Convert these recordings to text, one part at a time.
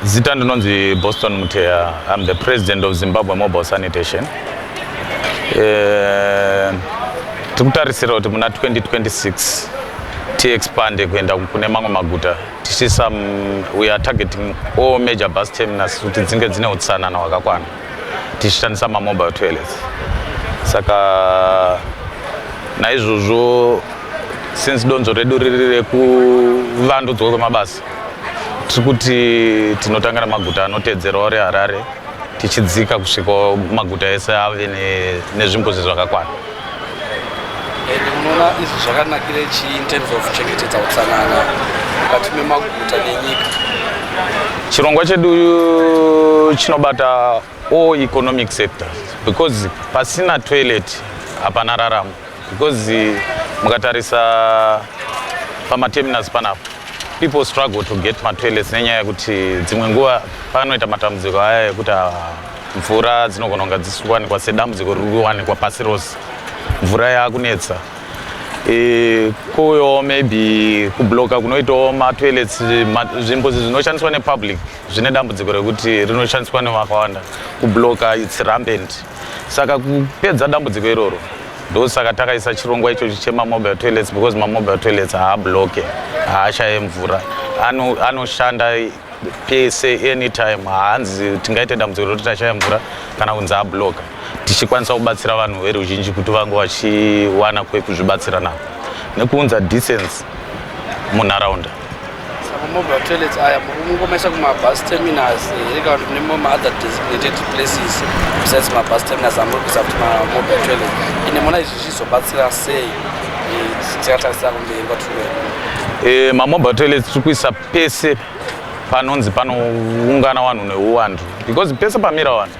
Zita ndinonzi Boston Muteya. I'm the president of Zimbabwe Mobile Sanitation. Tiri kutarisira kuti muna 2026 tiexpande kuenda kune mamwe maguta tichiisa, we are targeting all major bus terminals kuti dzinge dzine utsanana hwakakwana tichishandisa mamobile toilets. Saka naizvozvo, since donzvo redu riri rekuvandudzwa kwemabasa, tiri kuti tinotanga nemaguta anotedzerawo reHarare, tichidzika kusvikawo maguta ese ave nezvimbuzi zvakakwana. And munoona izvi zvakanakire chii in terms of kuchengetedza utsanana mukati memaguta nenyika? Chirongwa chedu chinobata all economic sectors, because pasina toilet hapana raramo, because mukatarisa pamaterminals panapa, people struggle to get matoilets nenyaya yekuti dzimwe nguva panoita matambudziko aya ekuti, ah, mvura dzinogona kunga dzisiri kuwanikwa, sedambudziko riri kuwanikwa pasi rose, mvura yaakunetsa. Kuuyawo maybe kubloka kunoitawo matoilets, zvimbuzi zvinoshandiswa nepublic zvine dambudziko rekuti rinoshandiswa nevakawanda, kubloka, it's rampant. Saka kupedza dambudziko iroro, ndosaka takaisa chirongwa ichochi chemamobile toilets, because mamobile toilets haabloke, haashaye mvura, anoshanda pese, anytime. Haanzi tingaite dambudziko rekuti tashaya mvura kana kunzi abloka, tichikwanisa kubatsira vanhu veruzhinji kuti vange vachiwana kwekuzvibatsira nako nekuunza decency munharaunda. Saka mobile toilets aya muri kumabus terminals here, kana kuti mune maother designated places besides mabus terminals amuri kuisa kuti mamobile toilets? Ine mona izvi zvizobatsira sei, tikatarisa kumberi kwatiri kuenda? Mamobile toilets tiri kuisa pese panonzi panoungana vanhu neuwandu, because pese pamira vanhu,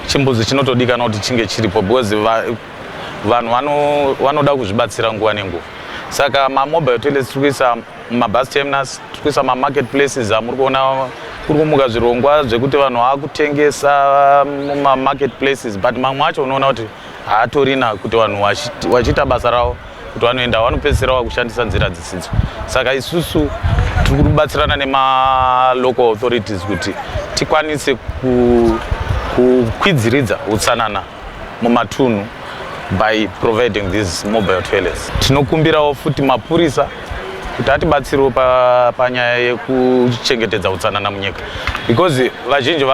chimbuzi chinotodikanwa kuti chinge chiripo, because vanhu vanoda kuzvibatsira nguva nenguva. Saka mamobile toilets tiri kuisa mumabus terminals, tiri kuisa mamarket places amuri kuona kuri kumuka zvirongwa zvekuti vanhu vaakutengesa mumamarket places, but mamwe acho unoona kuti haatorina kuti vanhu vachiita basa ravo kuti vanoenda, vanopedzisira vakushandisa nzira dzisidzo. Saka isusu tiri kubatsirana nemalocal authorities kuti tikwanise kukwidziridza utsanana mumatunhu by providing these mobile toilets. Tinokumbirawo futi mapurisa kuti atibatsirewo panyaya yekuchengetedza utsanana munyika, because vazhinji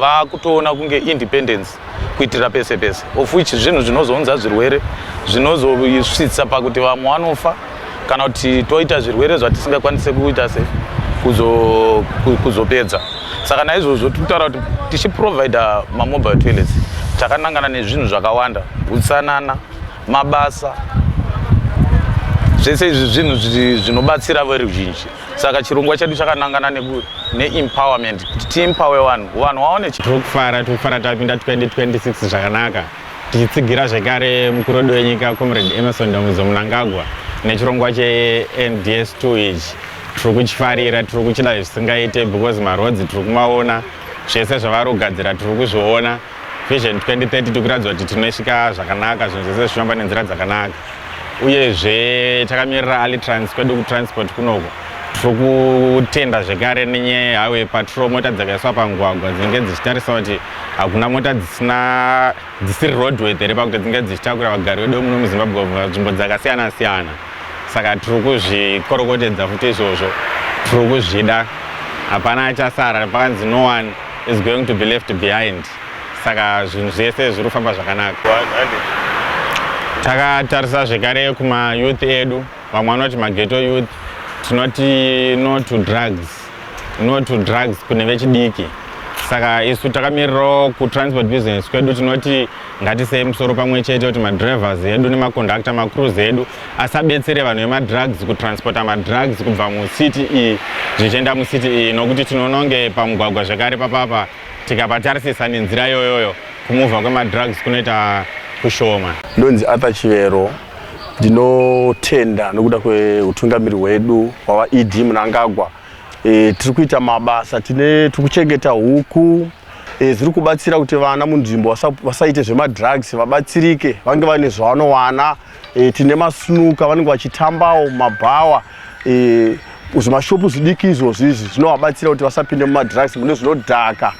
vakutoona kunge independence kuitira pese pese, of which zvinhu zvinozounza zvirwere zvinozosvitsa pakuti vamwe vanofa, kana kuti toita zvirwere zvatisingakwanisi kuita se kuzopedza. Saka naizvozvo tiri kutaura kuti tichiprovida mamobile toilets, takanangana nezvinhu zvakawanda: utsanana, mabasa, zvese izvi zvinhu zvinobatsira veruzhinji. Saka chirongwa chedu chakanangana neempowerment, kuti tiempower vanhu, vanhu vaone Tiri kufara, tiri kufara. Tapinda 2026 zvakanaka, tichitsigira zvekare mukuru wedu wenyika, Comrade Emmerson Dambudzo Mnangagwa, nechirongwa cheNDS2 ichi. Tiri kuchifarira, tiri kuchida zvisingaite, because maroads tiri kumaona, zvese zvavari kugadzira tiri kuzviona. Vision 2030 tiri kuratidza kuti tinosvika zvakanaka, zvinhu zvese zvichifamba nenzira dzakanaka. Uyezve takamirira Alitrans kwedu kutransport kunoko. Tiri kutenda zvekare nenyaya yehighway patrol, mota dzakaiswa pamugwagwa dzinenge dzichitarisa kuti hakuna mota dzisina, dzisiri roadworthy here pakuti dzinge dzichitakura vagari vedu muno muZimbabwe kubva nzvimbo dzakasiyana siyana. Saka tiri kuzvikorokotedza futi izvozvo, tiri kuzvida. Hapana achasara, pakanzi no one is going to be left behind. Saka zvinhu zvese zviri kufamba zvakanaka. Takatarisa zvekare kumayouth edu, vamwe vanoti maghetto youth. Tinoti no to drugs, no to drugs kune vechidiki. Saka isu takamirirawo kutransport business kwedu, tinoti ngatisei musoro pamwe chete kuti madrivers edu nemaconductor, macrews edu asabetsere vanhu vemadrugs kutransporta madrugs kubva mucity iyi zvichienda mucity iyi, nokuti tinoona kunge pamugwagwa zvekare papapa, tikapatarisisa nenzira iyoyoyo, kumuvha kwemadrugs kunoita kushoma. Ndonzi Arthur Chivero. Ndinotenda nokuda kweutungamiri hwedu hwavaED Mnangagwa. Tiri kuita mabasa, tine tiri kuchengeta huku, zviri kubatsira kuti vana munzvimbo vasaite zvemadrugs, vabatsirike, vange vane zvavanowana. Tine masnuka vanenge vachitambawo mumabhawa. Zvimashopu zvidiki izvozvi izvi zvinovabatsira kuti vasapinde mumadrugs, mune zvinodhaka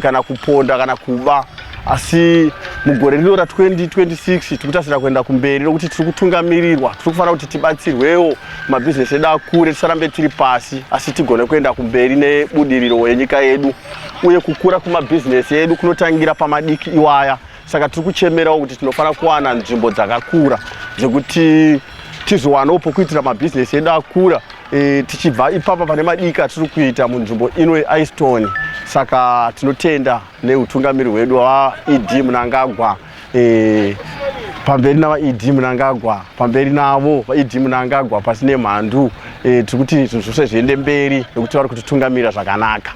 kana kuponda kana kuba. Asi mugore rino ra2026 tiri kutarisira kuenda kumberi nokuti tiri kutungamirirwa. Tiri kufanira kuti tibatsirwewo, mabhizinesi edu akure, tisarambe tiri pasi, asi tigone kuenda kumberi nebudiriro yenyika yedu. Uye kukura kwemabhizinesi edu kunotangira pamadiki iwaya. Saka tiri kuchemerawo kuti tinofanira kuwana nzvimbo dzakakura dzekuti tizowanawo pokuitira mabhizinesi edu akura, tichibva ipapa pane madiki atiri kuita munzvimbo ino yeIston. Saka tinotenda neutungamiri hwedu hwaED Mnangagwa. Pamberi navaED Mnangagwa, pamberi navo vaED Mnangagwa, pasi nemhandu. Tiri kuti zvinhu zvose zviende mberi nekuti vari kutitungamira zvakanaka.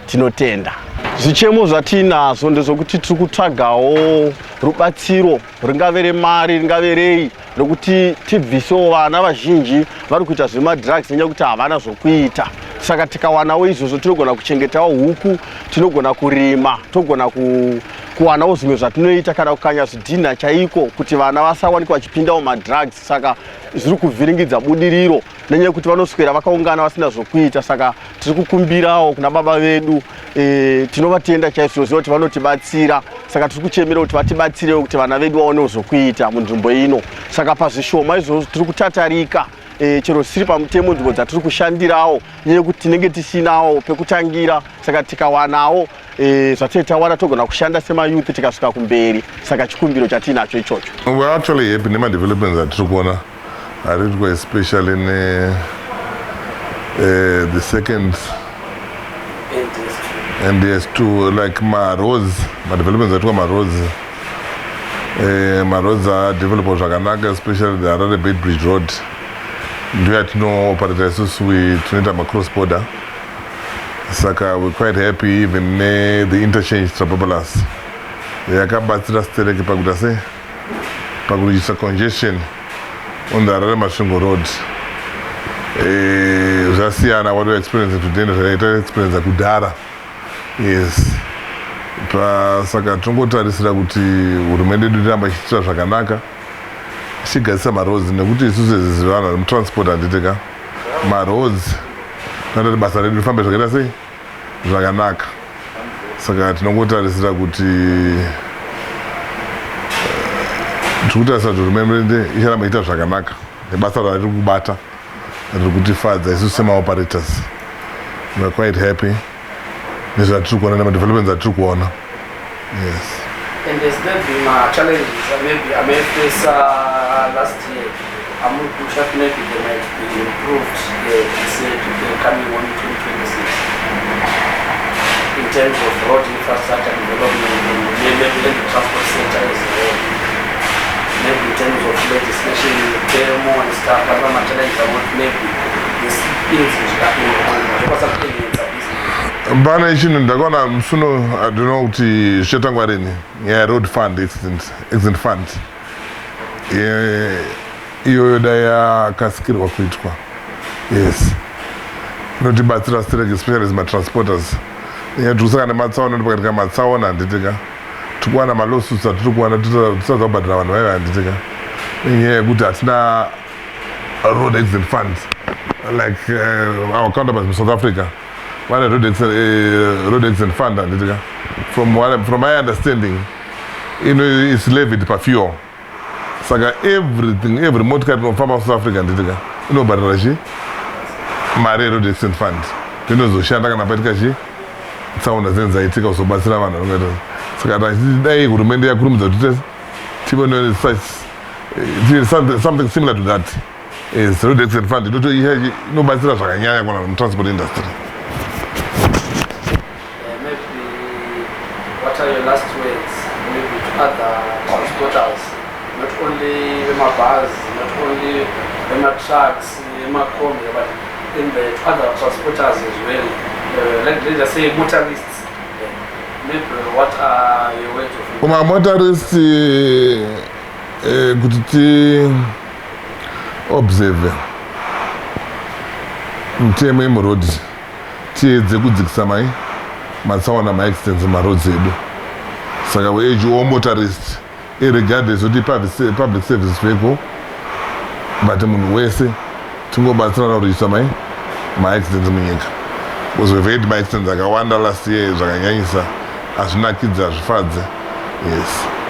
Tinotenda. Zvichemo zvatinazvo ndezvokuti tiri kutsvagawo rubatsiro, ringave remari, ringave rei, nokuti tibvisewo vana vazhinji vari kuita zvemadrugs nenyaya yekuti havana zvokuita. Saka tikawanawo izvozvo, tinogona kuchengetawo huku, tinogona kurima, togona kuwanawo zvimwe zvatinoita, kana kukanya zvidhinha chaiko, kuti vana vasawanikwa vachipindawo madrugs. Saka zviri kuvhiringidza budiriro nenyaya yekuti vanoswera vakaungana vasina zvokuita. Saka tiri kukumbirawo kuna baba vedu, tinovatenda chaizvo, tinoziva kuti vanotibatsira. Saka tiri kuchemera kuti vatibatsirewo kuti vana vedu vaonewo zvokuita munzvimbo ino. Saka pazvishoma izvozvo tiri kutatarika, chero zvisiri pamutemo, nzvimbo dzatiri kushandirawo, nyaya yekuti tinenge tisinawo pekutangira. Saka tikawanawo zvatinenge tawana, togona kushanda semayouth tikasvika kumberi. Saka chikumbiro chatiinacho ichocho. We're actually happy nemadevelopments atiri kuona ari kuitwa, especially ne the second NDS2, like maroads, madevelopments aitwa maroads, maroads adevelopwa zvakanaka, especially the Harare Beitbridge Road. Ndiyo yatinooperata isusu, tinoita macross border. Saka we're quite happy. Even ne the interchange Trabablas yakabatsira stereki pakuita sei, pakuredusa congestion on the Harare Masvingo Road. Zvasiyana what we're experiencing today nezvataita experience kudhara, yes. Saka tinongotarisira kuti hurumende yedu iramba ichiitira zvakanaka, ichigadzisa maroads, nekuti isusu ezi vanhu vari mutransport, handitika, maroads toita kuti basa redu rifambe zvakaita sei, zvakanaka. Saka tinongotarisira kuti tiri kutarisira kuti hurumende icharamba ichiita zvakanaka nebasa rariri kubata riri kutifadza isusu semaoperators. We are quite happy nezvatiri kuona nemadevelopments atiri kuona, yes. And there's maybe ma-challenges maybe amaifesa last year amuri kutya kuti maybe they might be improved this year to the coming one, 2026, in terms of road infrastructure development and maybe in the transport sector as well, maybe in terms of legislation, demo and stuff, but ma-challenges about maybe these things zvokwanisa kuenhansa business? Pane chinhu ndakaona musuno, I don't know kuti zvichatangwa rini, nyaya yeroad fund, accident fund. Iyoyo dai yakasikirwa kuitwa, yes, inotibatsira sterek, especially as matransporters. Tiri kusangana nematsaona, ndi pakati kamatsaona, handitika, tiri kuwana malawsuits atiri kuwana tisati kubhadhara vanhu vaiva, handitika, nenyaya yekuti hatina road accident fund like our counterparts in South Africa vane road accident fund, handitika. From my understanding, ino is levied pafuel. Saka everything, every motikari inofamba muSouth Africa, handitika, inobhadhara chi mari yeroad accident fund, inozoshanda kana paitika chi tsaona dzinenge dzaitika, kuzobatsira vanhu vanongaita. Saka tachiti dai hurumende yakurumidza kuti tive such something similar to that is road accident fund. Inobatsira zvakanyanya kuna mutransport industry. Maybe what are your last words maybe to other transporters, not only vemabhazi, not only vematrucks, vemakombi, but in the to other transporters as well, like let's just say motorists? Maybe what are your words of Kumamotorist, kuti ti observe mitemo yemurodhi, tiedze kudzikisa mai matsaona, maaccidents mumaroads edu. Saka we urge all motorist, irregardless kuti public service vehicle, but munhu wese tingobatsirana kuredusa mai maaccidents munyika, because we've had maaccidents akawanda last year zvakanyanyisa. Hazvinakidzi, hazvifadze, yes.